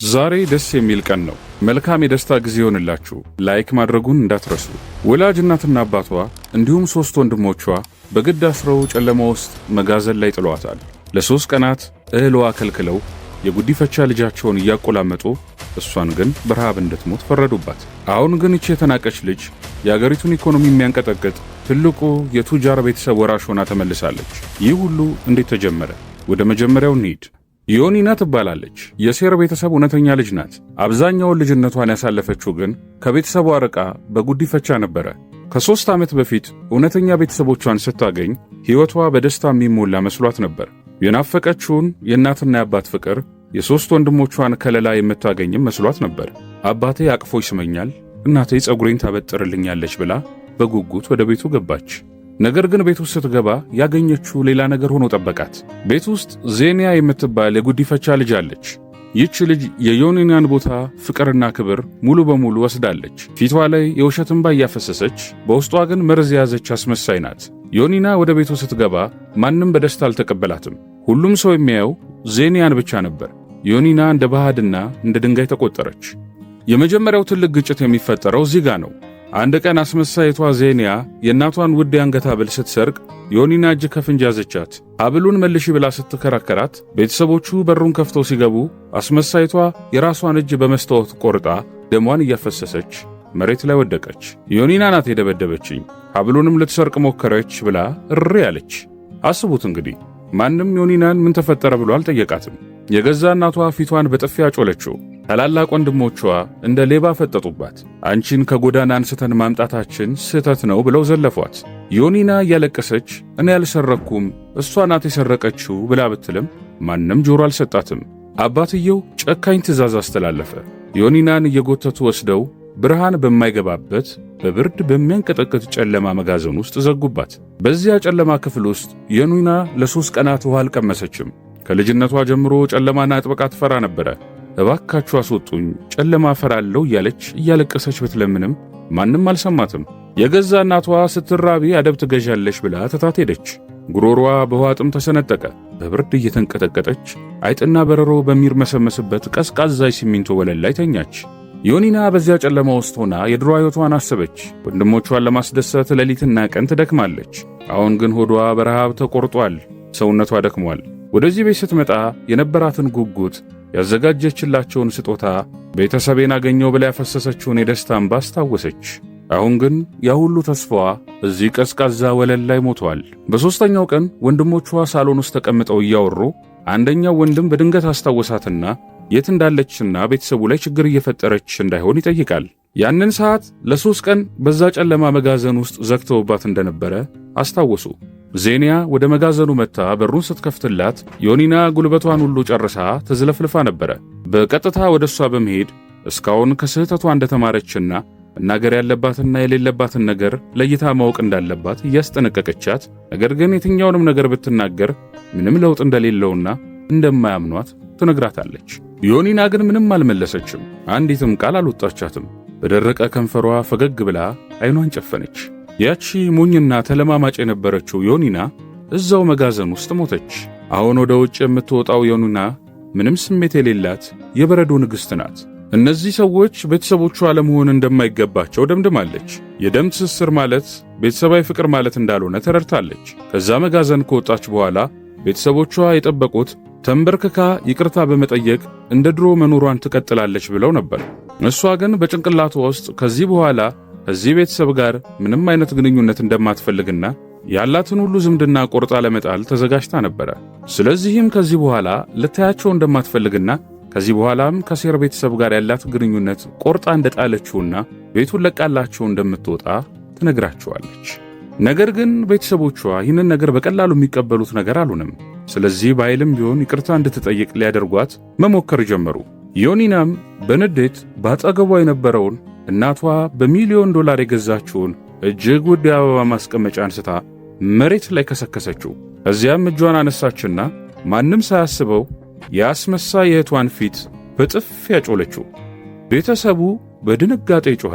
ዛሬ ደስ የሚል ቀን ነው። መልካም የደስታ ጊዜ ይሆንላችሁ። Like ማድረጉን እንዳትረሱ። ወላጅ እናትና አባቷ እንዲሁም ሦስት ወንድሞቿ በግድ አስረው ጨለማ ውስጥ መጋዘን ላይ ጥለዋታል። ለ3 ቀናት እህል ውሃ ከልክለው የጉዲፈቻ ልጃቸውን እያቆላመጡ እሷን ግን በረሃብ እንድትሞት ፈረዱባት። አሁን ግን ይቺ የተናቀች ልጅ የአገሪቱን ኢኮኖሚ የሚያንቀጠቅጥ ትልቁ የቱጃር ቤተሰብ ወራሽ ሆና ተመልሳለች። ይህ ሁሉ እንዴት ተጀመረ? ወደ መጀመሪያው እንሂድ። ዮኒና ትባላለች። የሴር ቤተሰብ እውነተኛ ልጅ ናት። አብዛኛውን ልጅነቷን ያሳለፈችው ግን ከቤተሰቧ ርቃ በጉዲፈቻ ነበረ። ከ3 ዓመት በፊት እውነተኛ ቤተሰቦቿን ስታገኝ ሕይወቷ በደስታ የሚሞላ መስሏት ነበር። የናፈቀችውን የእናትና የአባት ፍቅር፣ የሦስት ወንድሞቿን ከለላ የምታገኝም መስሏት ነበር። አባቴ አቅፎ ይስመኛል፣ እናቴ ፀጉሬን ታበጥርልኛለች ብላ በጉጉት ወደ ቤቱ ገባች። ነገር ግን ቤት ውስጥ ስትገባ ያገኘችው ሌላ ነገር ሆኖ ጠበቃት። ቤት ውስጥ ዜኒያ የምትባል የጉዲፈቻ ልጅ አለች። ይህች ልጅ የዮኒናን ቦታ፣ ፍቅርና ክብር ሙሉ በሙሉ ወስዳለች። ፊቷ ላይ የውሸት እንባ እያፈሰሰች በውስጧ ግን መርዝ የያዘች አስመሳይ ናት። ዮኒና ወደ ቤቱ ስትገባ ማንም በደስታ አልተቀበላትም። ሁሉም ሰው የሚያየው ዜኒያን ብቻ ነበር። ዮኒና እንደ ባዕድና እንደ ድንጋይ ተቆጠረች። የመጀመሪያው ትልቅ ግጭት የሚፈጠረው እዚህ ጋ ነው። አንድ ቀን አስመሳይቷ ዜኒያ የእናቷን ውድ የአንገት ሐብል ስትሰርቅ ዮኒና እጅ ከፍንጅ ያዘቻት። ሐብሉን መልሺ ብላ ስትከራከራት ቤተሰቦቹ በሩን ከፍተው ሲገቡ አስመሳይቷ የራሷን እጅ በመስታወት ቆርጣ ደሟን እያፈሰሰች መሬት ላይ ወደቀች። ዮኒና ናት የደበደበችኝ፣ ሐብሉንም ልትሰርቅ ሞከረች ብላ እሪ አለች። አስቡት እንግዲህ፣ ማንም ዮኒናን ምን ተፈጠረ ብሎ አልጠየቃትም። የገዛ እናቷ ፊቷን በጥፊ አጮለችው። ታላላቅ ወንድሞቿ እንደ ሌባ ፈጠጡባት። አንቺን ከጎዳና አንስተን ማምጣታችን ስህተት ነው ብለው ዘለፏት። ዮኒና እያለቀሰች እኔ አልሰረቅኩም፣ እሷ ናት የሰረቀችው ብላ ብትልም ማንም ጆሮ አልሰጣትም። አባትየው ጨካኝ ትዕዛዝ አስተላለፈ። ዮኒናን እየጎተቱ ወስደው ብርሃን በማይገባበት፣ በብርድ በሚያንቀጠቅጥ ጨለማ መጋዘን ውስጥ ዘጉባት። በዚያ ጨለማ ክፍል ውስጥ ዮኒና ለ3 ቀናት ውሃ አልቀመሰችም። ከልጅነቷ ጀምሮ ጨለማን አጥብቃ ትፈራ ነበረ። እባካችሁ አስወጡኝ፣ ጨለማ እፈራለሁ እያለች እያለቀሰች ብትለምንም ማንም አልሰማትም። የገዛ እናቷ ስትራቢ አደብ ትገዣለሽ ብላ ትታት ሄደች። ጉሮሮዋ በውሃ ጥም ተሰነጠቀ። በብርድ እየተንቀጠቀጠች አይጥና በረሮ በሚርመሰመስበት ቀዝቃዛ ሲሚንቶ ወለል ላይ ተኛች። ዮኒና በዚያ ጨለማ ውስጥ ሆና የድሮ ሕይወቷን አሰበች። ወንድሞቿን ለማስደሰት ሌሊትና ቀን ትደክማለች። አሁን ግን ሆዷ በረሃብ ተቆርጧል፣ ሰውነቷ ደክሟል። ወደዚህ ቤት ስትመጣ የነበራትን ጉጉት፣ ያዘጋጀችላቸውን ስጦታ፣ ቤተሰቤን አገኘሁ ብላ ያፈሰሰችውን የደስታ እንባ አስታወሰች። አሁን ግን ያ ሁሉ ተስፋዋ እዚህ ቀዝቃዛ ወለል ላይ ሞቷል። በሦስተኛው ቀን ወንድሞቿ ሳሎን ውስጥ ተቀምጠው እያወሩ አንደኛው ወንድም በድንገት አስታወሳትና የት እንዳለችና ቤተሰቡ ላይ ችግር እየፈጠረች እንዳይሆን ይጠይቃል። ያንን ሰዓት ለ3 ቀን በዛ ጨለማ መጋዘን ውስጥ ዘግተውባት እንደነበረ አስታወሱ። ዜኒያ ወደ መጋዘኑ መጥታ በሩን ስትከፍትላት ዮኒና ጉልበቷን ሁሉ ጨርሳ ተዝለፍልፋ ነበረ። በቀጥታ ወደ እሷ በመሄድ እስካሁን ከስህተቷ እንደተማረችና መናገር ያለባትና የሌለባትን ነገር ለይታ ማወቅ እንዳለባት እያስጠነቀቀቻት፣ ነገር ግን የትኛውንም ነገር ብትናገር ምንም ለውጥ እንደሌለውና እንደማያምኗት ትነግራታለች። ዮኒና ግን ምንም አልመለሰችም። አንዲትም ቃል አልወጣቻትም። በደረቀ ከንፈሯ ፈገግ ብላ አይኗን ጨፈነች። ያቺ ሞኝና ተለማማጭ የነበረችው ዮኒና እዛው መጋዘን ውስጥ ሞተች። አሁን ወደ ውጭ የምትወጣው ዮኒና ምንም ስሜት የሌላት የበረዶ ንግሥት ናት። እነዚህ ሰዎች ቤተሰቦቿ ለመሆን እንደማይገባቸው ደምድማለች። የደም ትስስር ማለት ቤተሰባዊ ፍቅር ማለት እንዳልሆነ ተረድታለች። ከዛ መጋዘን ከወጣች በኋላ ቤተሰቦቿ የጠበቁት ተንበርክካ ይቅርታ በመጠየቅ እንደ ድሮ መኖሯን ትቀጥላለች ብለው ነበር። እሷ ግን በጭንቅላቷ ውስጥ ከዚህ በኋላ ከዚህ ቤተሰብ ጋር ምንም አይነት ግንኙነት እንደማትፈልግና ያላትን ሁሉ ዝምድና ቆርጣ ለመጣል ተዘጋጅታ ነበረ። ስለዚህም ከዚህ በኋላ ልታያቸው እንደማትፈልግና ከዚህ በኋላም ከሴር ቤተሰብ ጋር ያላት ግንኙነት ቆርጣ እንደጣለችውና ቤቱን ለቃላቸው እንደምትወጣ ትነግራቸዋለች። ነገር ግን ቤተሰቦቿ ይህንን ነገር በቀላሉ የሚቀበሉት ነገር አልሆነም። ስለዚህ በኃይልም ቢሆን ይቅርታ እንድትጠይቅ ሊያደርጓት መሞከር ጀመሩ። ዮኒናም በንዴት ባጠገቧ የነበረውን እናቷ በሚሊዮን ዶላር የገዛችውን እጅግ ውድ የአበባ ማስቀመጫ አንስታ መሬት ላይ ከሰከሰችው። ከዚያም እጇን አነሳችና ማንም ሳያስበው የአስመሳይ እህቷን ፊት በጥፊ ያጮለችው። ቤተሰቡ በድንጋጤ ጮኸ።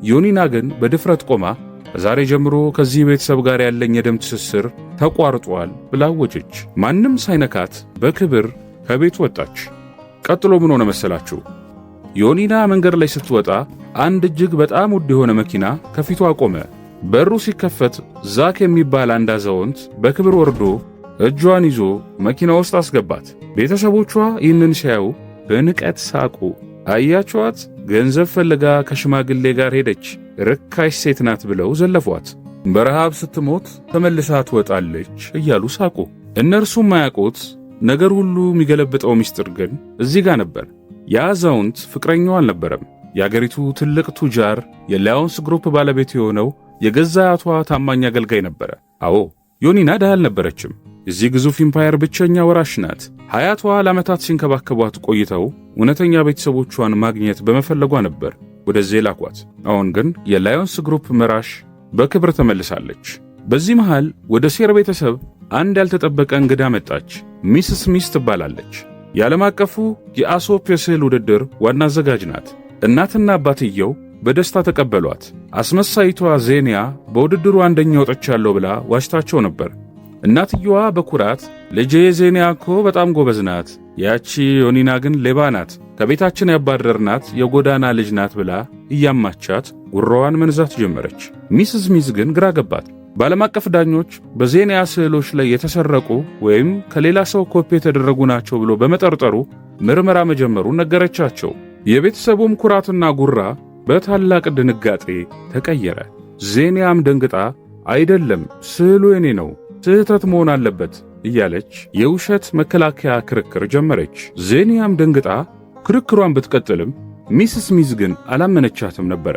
ዮኒና ግን በድፍረት ቆማ ከዛሬ ጀምሮ ከዚህ ቤተሰብ ጋር ያለኝ የደም ትስስር ተቋርጧል ብላ አወጀች። ማንም ሳይነካት በክብር ከቤት ወጣች። ቀጥሎ ምን ሆነ መሰላችሁ? ዮኒና መንገድ ላይ ስትወጣ አንድ እጅግ በጣም ውድ የሆነ መኪና ከፊቷ ቆመ። በሩ ሲከፈት ዛክ የሚባል አንድ አዛውንት በክብር ወርዶ እጇን ይዞ መኪና ውስጥ አስገባት። ቤተሰቦቿ ይህንን ሲያዩ በንቀት ሳቁ። አያችኋት፣ ገንዘብ ፈልጋ ከሽማግሌ ጋር ሄደች፣ ርካሽ ሴት ናት ብለው ዘለፏት። በረሃብ ስትሞት ተመልሳ ትወጣለች እያሉ ሳቁ። እነርሱም ማያውቁት ነገር ሁሉ የሚገለብጠው ምስጢር ግን እዚህ ጋር ነበር። ያ አዛውንት ፍቅረኛዋ አልነበረም። የአገሪቱ ትልቅ ቱጃር፣ የላዮንስ ግሩፕ ባለቤት የሆነው የገዛ አያቷ ታማኝ አገልጋይ ነበረ። አዎ፣ ዮኒና ድሃ አልነበረችም። የዚህ ግዙፍ empire ብቸኛ ወራሽ ናት። አያቷ ለዓመታት ሲንከባከቧት ቆይተው እውነተኛ ቤተሰቦቿን ማግኘት በመፈለጓ ነበር ወደዚህ የላኳት። አሁን ግን የላዮንስ ግሩፕ መራሽ በክብር ተመልሳለች። በዚህ መሃል ወደ ሴር ቤተሰብ አንድ ያልተጠበቀ እንግዳ መጣች። ሚስ ስሚዝ ትባላለች። የዓለም አቀፉ የአሶፕ የስዕል ውድድር ዋና አዘጋጅ ናት። እናትና አባትየው በደስታ ተቀበሏት። አስመሳይቷ ዜኒያ በውድድሩ አንደኛ ወጥቻለሁ ብላ ዋሽታቸው ነበር። እናትየዋ በኩራት ልጄ ዜኒያ እኮ በጣም ጎበዝ ናት፣ ያቺ ዮኒና ግን ሌባ ናት፣ ከቤታችን ያባረርናት የጎዳና ልጅ ናት ብላ እያማቻት ጉራዋን መንዛት ጀመረች። ሚስ ስሚዝ ግን ግራ ገባት። በዓለም አቀፍ ዳኞች በዜኒያ ስዕሎች ላይ የተሰረቁ ወይም ከሌላ ሰው ኮፒ የተደረጉ ናቸው ብሎ በመጠርጠሩ ምርመራ መጀመሩን ነገረቻቸው። የቤተሰቡም ኩራትና ጉራ በታላቅ ድንጋጤ ተቀየረ። ዜኒያም ደንግጣ አይደለም፣ ስዕሉ የኔ ነው፣ ስህተት መሆን አለበት እያለች የውሸት መከላከያ ክርክር ጀመረች። ዜኒያም ደንግጣ ክርክሯን ብትቀጥልም ሚስ ስሚዝ ግን አላመነቻትም ነበረ።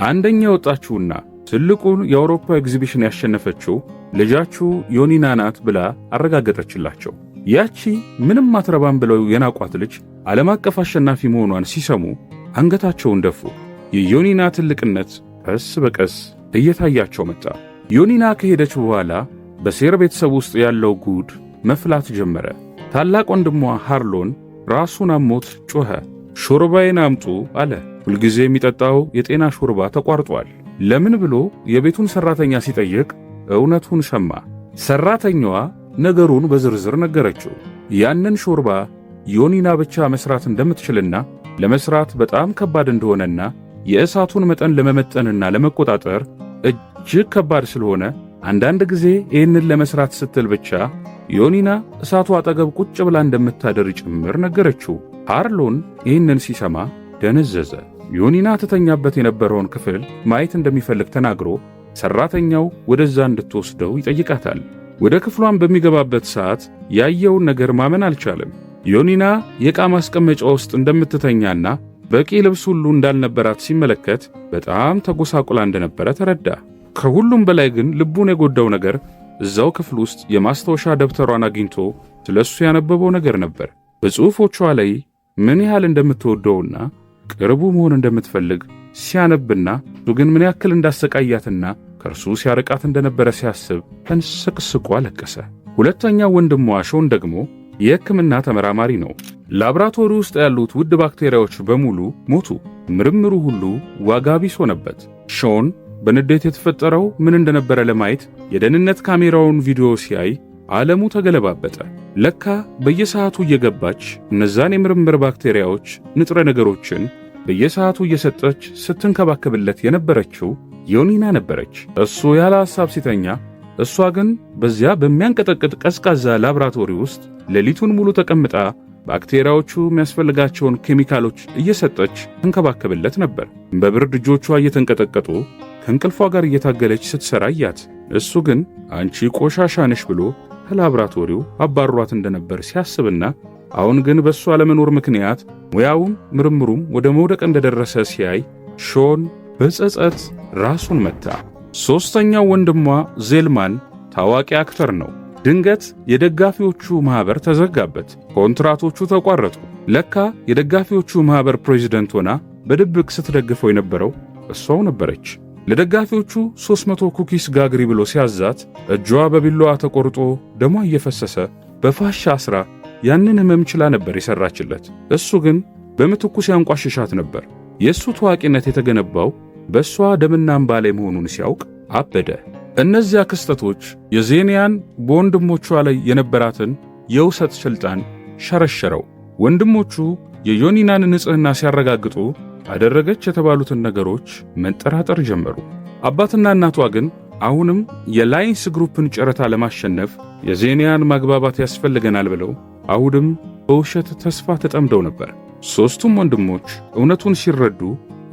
አንደኛ የወጣችውና ትልቁን የአውሮፓ ኤግዚቢሽን ያሸነፈችው ልጃችሁ ዮኒና ናት ብላ አረጋገጠችላቸው። ያቺ ምንም አትረባም ብለው የናቋት ልጅ ዓለም አቀፍ አሸናፊ መሆኗን ሲሰሙ አንገታቸውን ደፉ። የዮኒና ትልቅነት ቀስ በቀስ እየታያቸው መጣ። ዮኒና ከሄደች በኋላ በሴር ቤተሰብ ውስጥ ያለው ጉድ መፍላት ጀመረ። ታላቅ ወንድሟ ሃርሎን ራሱን አሞት ጮኸ። ሾርባዬን አምጡ አለ። ሁልጊዜ የሚጠጣው የጤና ሾርባ ተቋርጧል። ለምን ብሎ የቤቱን ሠራተኛ ሲጠይቅ እውነቱን ሰማ። ሠራተኛዋ ነገሩን በዝርዝር ነገረችው። ያንን ሾርባ ዮኒና ብቻ መስራት እንደምትችልና ለመስራት በጣም ከባድ እንደሆነና የእሳቱን መጠን ለመመጠንና ለመቆጣጠር እጅግ ከባድ ስለሆነ አንዳንድ ጊዜ ይህንን ለመስራት ስትል ብቻ ዮኒና እሳቱ አጠገብ ቁጭ ብላ እንደምታደር ጭምር ነገረችው። ሃርሎን ይህንን ሲሰማ ደነዘዘ። ዮኒና ትተኛበት የነበረውን ክፍል ማየት እንደሚፈልግ ተናግሮ ሰራተኛው ወደዛ እንድትወስደው ይጠይቃታል። ወደ ክፍሏን በሚገባበት ሰዓት ያየውን ነገር ማመን አልቻለም። ዮኒና የዕቃ ማስቀመጫ ውስጥ እንደምትተኛና በቂ ልብስ ሁሉ እንዳልነበራት ሲመለከት በጣም ተጎሳቁላ እንደነበረ ተረዳ። ከሁሉም በላይ ግን ልቡን የጎዳው ነገር እዛው ክፍል ውስጥ የማስታወሻ ደብተሯን አግኝቶ ስለ እሱ ያነበበው ነገር ነበር። በጽሑፎቿ ላይ ምን ያህል እንደምትወደውና ቅርቡ መሆን እንደምትፈልግ ሲያነብና እሱ ግን ምን ያክል እንዳሰቃያትና ከእርሱ ሲያርቃት እንደነበረ ሲያስብ ተንሰቅስቆ አለቀሰ። ሁለተኛው ወንድሟ ሾን ደግሞ የሕክምና ተመራማሪ ነው። ላብራቶሪ ውስጥ ያሉት ውድ ባክቴሪያዎች በሙሉ ሞቱ። ምርምሩ ሁሉ ዋጋ ቢስ ሆነበት። ሾን በንዴት የተፈጠረው ምን እንደነበረ ለማየት የደህንነት ካሜራውን ቪዲዮ ሲያይ ዓለሙ ተገለባበጠ። ለካ በየሰዓቱ እየገባች እነዛን የምርምር ባክቴሪያዎች ንጥረ ነገሮችን በየሰዓቱ እየሰጠች ስትንከባከብለት የነበረችው ዮኒና ነበረች። እሱ ያለ ሐሳብ ሲተኛ፣ እሷ ግን በዚያ በሚያንቀጠቅጥ ቀዝቃዛ ላብራቶሪ ውስጥ ሌሊቱን ሙሉ ተቀምጣ ባክቴሪያዎቹ የሚያስፈልጋቸውን ኬሚካሎች እየሰጠች ትንከባከብለት ነበር። በብርድ እጆቿ እየተንቀጠቀጡ ከእንቅልፏ ጋር እየታገለች ስትሰራ እያት። እሱ ግን አንቺ ቆሻሻ ነሽ ብሎ ከላብራቶሪው አባሯት እንደነበር ሲያስብና አሁን ግን በእሱ አለመኖር ምክንያት ሙያውም ምርምሩም ወደ መውደቅ እንደደረሰ ሲያይ ሾን በጸጸት ራሱን መታ። ሦስተኛው ወንድሟ ዜልማን ታዋቂ actor ነው። ድንገት የደጋፊዎቹ ማኅበር ተዘጋበት፣ ኮንትራቶቹ ተቋረጡ። ለካ የደጋፊዎቹ ማኅበር ፕሬዚደንት ሆና በድብቅ ስትደግፈው የነበረው እሷው ነበረች። ለደጋፊዎቹ 300 cookies ጋግሪ ብሎ ሲያዛት እጇ በቢላዋ ተቆርጦ ደሟ እየፈሰሰ በፋሻ አስራ ያንን ሕመም ችላ ነበር የሠራችለት። እሱ ግን በምትኩ ሲያንቋሽሻት ነበር። የእሱ ታዋቂነት የተገነባው በእሷ ደምና እምባ ላይ መሆኑን ሲያውቅ አበደ። እነዚያ ክስተቶች የዜንያን በወንድሞቿ ላይ የነበራትን የውሰት ሥልጣን ሸረሸረው። ወንድሞቹ የዮኒናን ንጽሕና ሲያረጋግጡ አደረገች የተባሉትን ነገሮች መጠራጠር ጀመሩ። አባትና እናቷ ግን አሁንም የላይንስ ግሩፕን ጨረታ ለማሸነፍ የዜንያን ማግባባት ያስፈልገናል ብለው አሁንም በውሸት ተስፋ ተጠምደው ነበር። ሦስቱም ወንድሞች እውነቱን ሲረዱ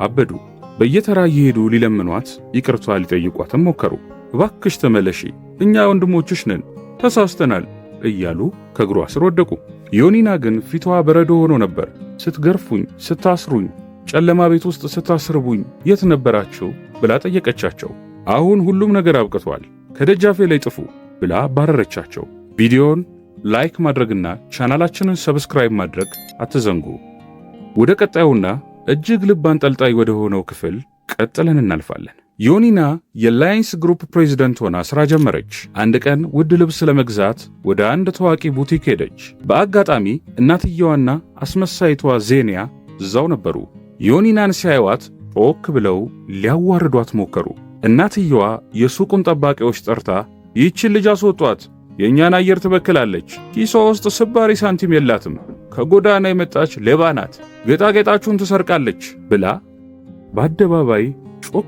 አበዱ። በየተራ እየሄዱ ሊለምኗት፣ ይቅርታ ሊጠይቋትም ሞከሩ። "እባክሽ ተመለሺ፣ እኛ ወንድሞችሽ ነን፣ ተሳስተናል" እያሉ ከእግሯ ስር ወደቁ። ዮኒና ግን ፊቷ በረዶ ሆኖ ነበር። "ስትገርፉኝ፣ ስታስሩኝ፣ ጨለማ ቤት ውስጥ ስታስርቡኝ የት ነበራችሁ?" ብላ ጠየቀቻቸው። "አሁን ሁሉም ነገር አብቅቷል፣ ከደጃፌ ላይ ጥፉ" ብላ አባረረቻቸው። ቪዲዮን like ማድረግና ቻናላችንን subscribe ማድረግ አትዘንጉ። ወደ ቀጣዩና እጅግ ልብ አንጠልጣይ ወደ ሆነው ክፍል ቀጥለን እናልፋለን። ዮኒና የላይንስ ግሩፕ ፕሬዚደንት ሆና ሥራ ጀመረች። አንድ ቀን ውድ ልብስ ለመግዛት ወደ አንድ ታዋቂ ቡቲክ ሄደች። በአጋጣሚ እናትየዋና አስመሳይቷ ዜንያ እዛው ነበሩ። ዮኒናን ሲያዩዋት ጮክ ብለው ሊያዋርዷት ሞከሩ። እናትየዋ የሱቁን ጠባቂዎች ጠርታ "ይህችን ልጅ አስወጧት፣ የእኛን አየር ትበክላለች፣ ኪሷ ውስጥ ስባሪ ሳንቲም የላትም፣ ከጎዳና የመጣች ሌባ ናት፣ ጌጣጌጣችሁን ትሰርቃለች" ብላ በአደባባይ ጮክ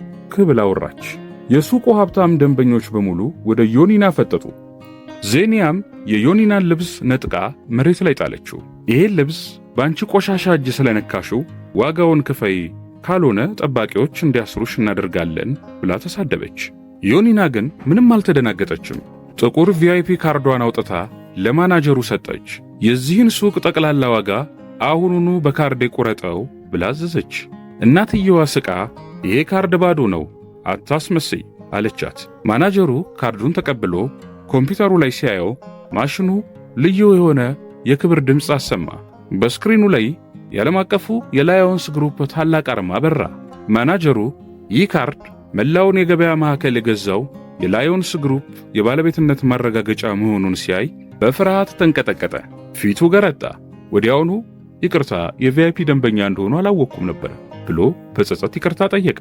ብላ አወራች። የሱቁ ሀብታም ደንበኞች በሙሉ ወደ ዮኒና ፈጠጡ። ዜኒያም የዮኒናን ልብስ ነጥቃ መሬት ላይ ጣለችው። "ይሄን ልብስ በአንቺ ቆሻሻ እጅ ስለነካሽው ዋጋውን ክፈይ፣ ካልሆነ ጠባቂዎች እንዲያስሩሽ እናደርጋለን" ብላ ተሳደበች። ዮኒና ግን ምንም አልተደናገጠችም። ጥቁር VIP ካርዷን አውጥታ ለማናጀሩ ሰጠች። "የዚህን ሱቅ ጠቅላላ ዋጋ አሁኑኑ በካርዴ ቁረጠው" ብላ አዘዘች። እናትየዋ ስቃ "ይሄ ካርድ ባዶ ነው፣ አታስመስይ" አለቻት። ማናጀሩ ካርዱን ተቀብሎ ኮምፒውተሩ ላይ ሲያየው ማሽኑ ልዩ የሆነ የክብር ድምፅ አሰማ። በ screen ኑ ላይ የዓለም አቀፉ የላዮንስ ግሩፕ ታላቅ አርማ በራ። ማናጀሩ ይህ ካርድ መላውን የገበያ ማዕከል የገዛው የላዮንስ ግሩፕ የባለቤትነት ማረጋገጫ መሆኑን ሲያይ በፍርሃት ተንቀጠቀጠ። ፊቱ ገረጣ። ወዲያውኑ "ይቅርታ፣ የ VIP ደንበኛ እንደሆኑ አላወቅኩም ነበር" ብሎ በጸጸት ይቅርታ ጠየቀ።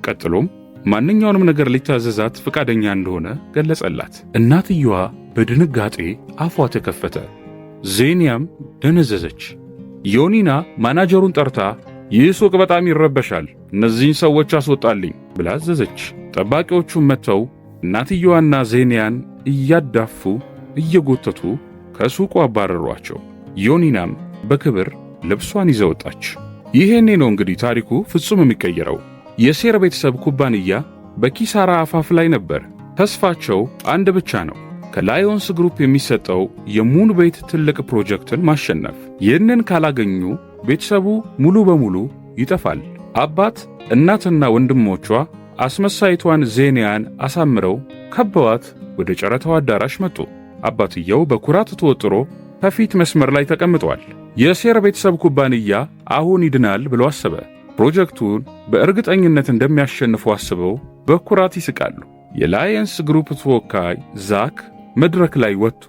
ቀጥሎም ማንኛውንም ነገር ሊታዘዛት ፈቃደኛ እንደሆነ ገለጸላት። እናትየዋ በድንጋጤ አፏ ተከፈተ። ዜኒያም ደነዘዘች። ዮኒና ማናጀሩን ጠርታ "ይህ ሱቅ በጣም ይረበሻል፣ እነዚህን ሰዎች አስወጣልኝ" ብላ አዘዘች። ጠባቂዎቹም መጥተው እናትየዋና ዜኒያን እያዳፉ እየጎተቱ ከሱቁ አባረሯቸው። ዮኒናም በክብር ልብሷን ይዛ ወጣች። ይሄኔ ነው እንግዲህ ታሪኩ ፍጹም የሚቀየረው። የሴር ቤተሰብ ኩባንያ በኪሳራ አፋፍ ላይ ነበር። ተስፋቸው አንድ ብቻ ነው፣ ከላዮንስ ግሩፕ የሚሰጠው የሙን ቤት ትልቅ ፕሮጀክትን ማሸነፍ። ይህንን ካላገኙ ቤተሰቡ ሙሉ በሙሉ ይጠፋል። አባት፣ እናትና ወንድሞቿ አስመሳይቷን ዜንያን አሳምረው ከበዋት ወደ ጨረታው አዳራሽ መጡ። አባትየው በኩራት ተወጥሮ ከፊት መስመር ላይ ተቀምጧል። የሴር ቤተሰብ ኩባንያ አሁን ይድናል ብሎ አሰበ። ፕሮጀክቱን በእርግጠኝነት እንደሚያሸንፉ አስበው በኩራት ይስቃሉ። የላየንስ ግሩፕ ተወካይ ዛክ መድረክ ላይ ወጥቶ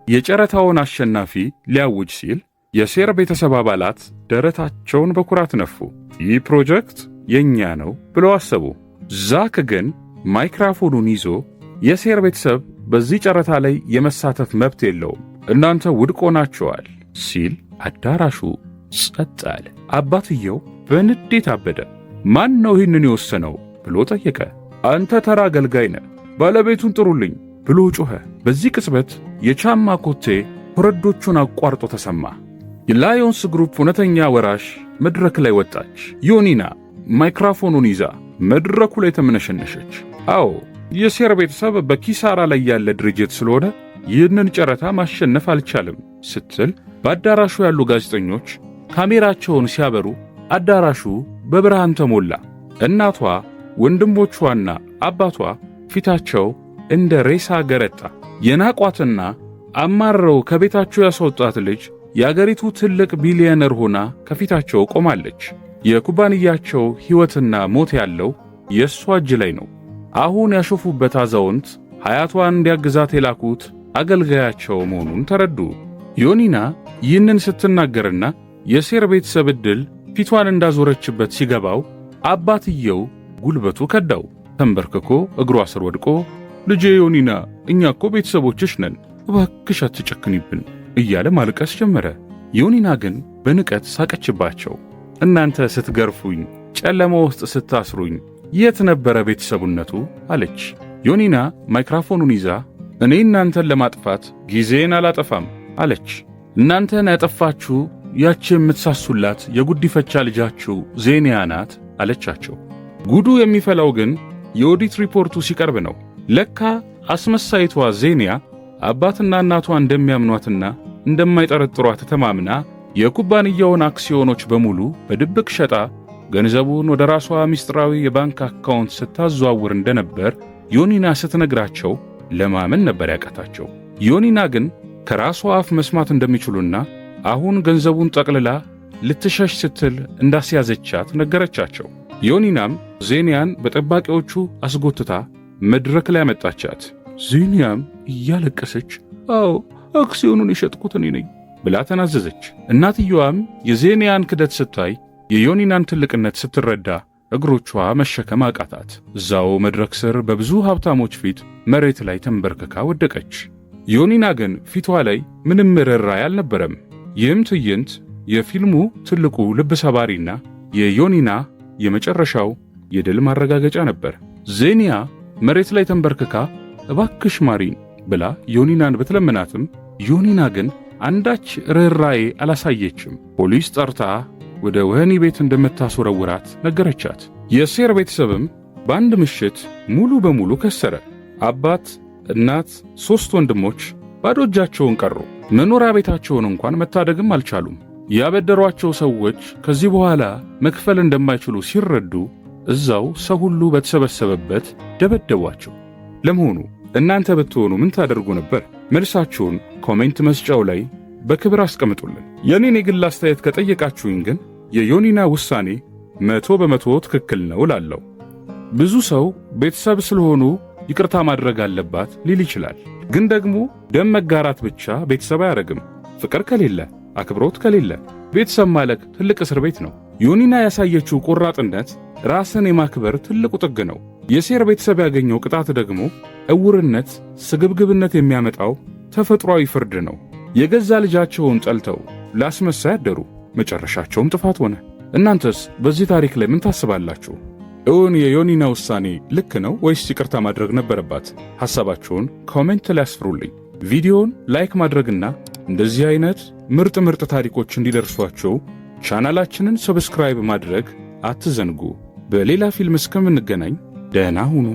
የጨረታውን አሸናፊ ሊያውጅ ሲል የሴር ቤተሰብ አባላት ደረታቸውን በኩራት ነፉ። ይህ ፕሮጀክት የእኛ ነው ብለው አሰቡ። ዛክ ግን ማይክራፎኑን ይዞ "የሴር ቤተሰብ በዚህ ጨረታ ላይ የመሳተፍ መብት የለውም፣ እናንተ ውድቅ ሆናችኋል" ሲል አዳራሹ ጸጥ አለ። አባትየው በንዴት አበደ። "ማን ነው ይህንን የወሰነው?" ብሎ ጠየቀ። "አንተ ተራ አገልጋይ ነህ፣ ባለቤቱን ጥሩልኝ" ብሎ ጮኸ። በዚህ ቅጽበት የጫማ ኮቴ ኮረዶቹን አቋርጦ ተሰማ። የላዮንስ ግሩፕ እውነተኛ ወራሽ መድረክ ላይ ወጣች። ዮኒና ማይክራፎኑን ይዛ መድረኩ ላይ ተምነሸነሸች። አዎ፣ የሴር ቤተሰብ በኪሳራ ላይ ያለ ድርጅት ስለሆነ ይህንን ጨረታ ማሸነፍ አልቻለም ስትል በአዳራሹ ያሉ ጋዜጠኞች ካሜራቸውን ሲያበሩ አዳራሹ በብርሃን ተሞላ። እናቷ፣ ወንድሞቿና አባቷ ፊታቸው እንደ ሬሳ ገረጣ። የናቋትና አማረው ከቤታቸው ያስወጧት ልጅ የአገሪቱ ትልቅ ቢሊዮነር ሆና ከፊታቸው ቆማለች። የኩባንያቸው ሕይወትና ሞት ያለው የእሷ እጅ ላይ ነው። አሁን ያሾፉበት አዛውንት ሀያቷን እንዲያግዛት የላኩት አገልጋያቸው መሆኑን ተረዱ። ዮኒና ይህንን ስትናገርና የሴር ቤተሰብ ዕድል ፊቷን እንዳዞረችበት ሲገባው አባትየው ጉልበቱ ከዳው። ተንበርክኮ እግሯ ስር ወድቆ "ልጄ ዮኒና፣ እኛ እኮ ቤተሰቦችሽ ነን፣ እባክሽ አትጨክኒብን" እያለ ማልቀስ ጀመረ። ዮኒና ግን በንቀት ሳቀችባቸው። እናንተ ስትገርፉኝ፣ ጨለማ ውስጥ ስታስሩኝ የት ነበረ ቤተሰቡነቱ? አለች። ዮኒና ማይክራፎኑን ይዛ እኔ እናንተን ለማጥፋት ጊዜዬን አላጠፋም አለች። እናንተን ያጠፋችሁ ያቺ የምትሳሱላት የጉዲፈቻ ልጃችሁ ዜንያ ናት አለቻቸው። ጉዱ የሚፈላው ግን የኦዲት ሪፖርቱ ሲቀርብ ነው። ለካ አስመሳይቷ ዜንያ አባትና እናቷ እንደሚያምኗትና እንደማይጠረጥሯት ተማምና የኩባንያውን አክሲዮኖች በሙሉ በድብቅ ሸጣ ገንዘቡን ወደ ራሷ ምስጢራዊ የባንክ አካውንት ስታዘዋውር እንደነበር ዮኒና ስትነግራቸው ለማመን ነበር ያቃታቸው። ዮኒና ግን ከራሷ አፍ መስማት እንደሚችሉና አሁን ገንዘቡን ጠቅልላ ልትሸሽ ስትል እንዳስያዘቻት ነገረቻቸው። ዮኒናም ዜንያን በጠባቂዎቹ አስጎትታ መድረክ ላይ አመጣቻት። ዜንያም እያለቀሰች አዎ፣ አክሲዮኑን የሸጥኩት እኔ ነኝ ብላ ተናዘዘች። እናትየዋም የዜንያን ክደት ስታይ፣ የዮኒናን ትልቅነት ስትረዳ እግሮቿ መሸከም አቃታት። እዛው መድረክ ስር በብዙ ሀብታሞች ፊት መሬት ላይ ተንበርክካ ወደቀች። ዮኒና ግን ፊቷ ላይ ምንም ርኅራኄ አልነበረም። ይህም ትዕይንት የፊልሙ ትልቁ ልብ ሰባሪና የዮኒና የመጨረሻው የድል ማረጋገጫ ነበር። ዜኒያ መሬት ላይ ተንበርክካ እባክሽ ማሪን ብላ ዮኒናን ብትለምናትም ዮኒና ግን አንዳች ርኅራዬ አላሳየችም። ፖሊስ ጠርታ ወደ ወህኒ ቤት እንደምታስወረውራት ነገረቻት። የሴር ቤተሰብም በአንድ ምሽት ሙሉ በሙሉ ከሰረ። አባት፣ እናት፣ ሦስት ወንድሞች ባዶ እጃቸውን ቀሩ። መኖሪያ ቤታቸውን እንኳን መታደግም አልቻሉም። ያበደሯቸው ሰዎች ከዚህ በኋላ መክፈል እንደማይችሉ ሲረዱ እዛው ሰው ሁሉ በተሰበሰበበት ደበደቧቸው። ለመሆኑ እናንተ ብትሆኑ ምን ታደርጉ ነበር? መልሳችሁን comment መስጫው ላይ በክብር አስቀምጡልን። የኔን የግል አስተያየት ከጠየቃችሁኝ ግን የዮኒና ውሳኔ 100% ትክክል ነው እላለሁ። ብዙ ሰው ቤተሰብ ስለሆኑ ይቅርታ ማድረግ አለባት ሊል ይችላል። ግን ደግሞ ደም መጋራት ብቻ ቤተሰብ አያደርግም። ፍቅር ከሌለ፣ አክብሮት ከሌለ ቤተሰብ ማለት ትልቅ እስር ቤት ነው። ዮኒና ያሳየችው ቆራጥነት ራስን የማክበር ትልቁ ጥግ ነው። የሴር ቤተሰብ ያገኘው ቅጣት ደግሞ ዕውርነት፣ ስግብግብነት የሚያመጣው ተፈጥሯዊ ፍርድ ነው። የገዛ ልጃቸውን ጠልተው ላስመሳይ አደሩ፣ መጨረሻቸውም ጥፋት ሆነ። እናንተስ በዚህ ታሪክ ላይ ምን ታስባላችሁ? እውን የዮኒና ውሳኔ ልክ ነው ወይስ ይቅርታ ማድረግ ነበረባት? ሐሳባችሁን comment ላይ አስፍሩልኝ። ቪዲዮውን like ማድረግና እንደዚህ አይነት ምርጥ ምርጥ ታሪኮች እንዲደርሷችሁ ቻናላችንን subscribe ማድረግ አትዘንጉ። በሌላ ፊልም እስከምንገናኝ ደህና ሁኑ።